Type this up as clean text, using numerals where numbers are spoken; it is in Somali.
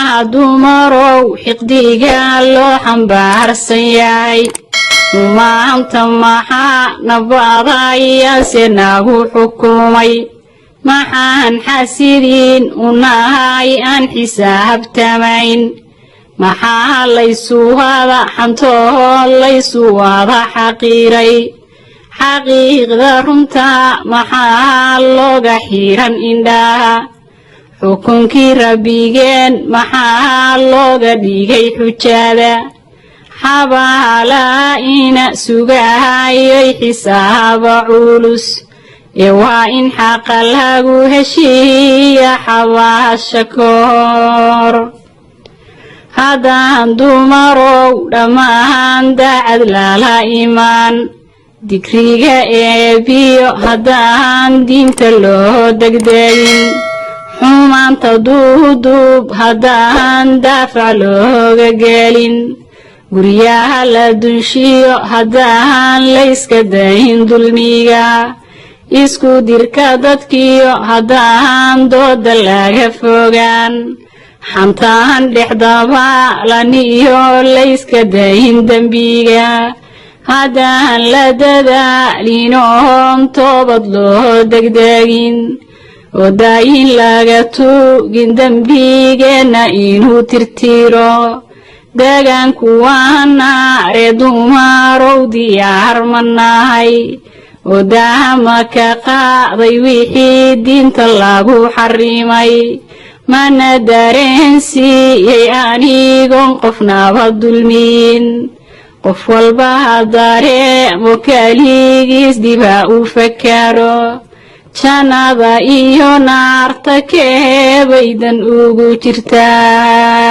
Maxaa dumarow xiqdiga loo xambaarsan yahay? Maanta maxaa nabadayaase nagu xukumay? Maxaan xasidiin u nahay aan xisaabtamayn? Maxaa laysu wada xantoo laysu wada xaqiiray? Xaqiiqda runta maxaa looga xiran indhaha? Xukunkii Rabbigeen maxaa looga dhigay xujada? Xabaala ina sugahayay xisaaba culus ee waa in xaqa lagu heshiiya xabaasha koor. Haddaan dumarow dhammaan daacad lala imaan digriga eebiyo, haddaan diinta loo degdegin, xumaanta duuduub haddaan daafac looga gelin, guryaha la dunshiyo haddaan layska dayn dulmiga, isku dirka dadkiyo haddaan dooda laga fogaan, xantaan dhex dabaalan iyo layska dayn dembiga, haddaan la dadaalin oon toobad loo degdegin oo daayin laga tugin dembigeenna inuu tirtiro, deegaanku waa naare. Dumarow, diyaar ma nahay oo daahama ka qaaday wixii diinta lagu xarimay? Mana dareensiiyey anigoon qofnaba dulmiyin? Qof walba ha dareemo keligiis dib ha u fakaro, jannada iyo naarta keebaydan ugu jirtaa?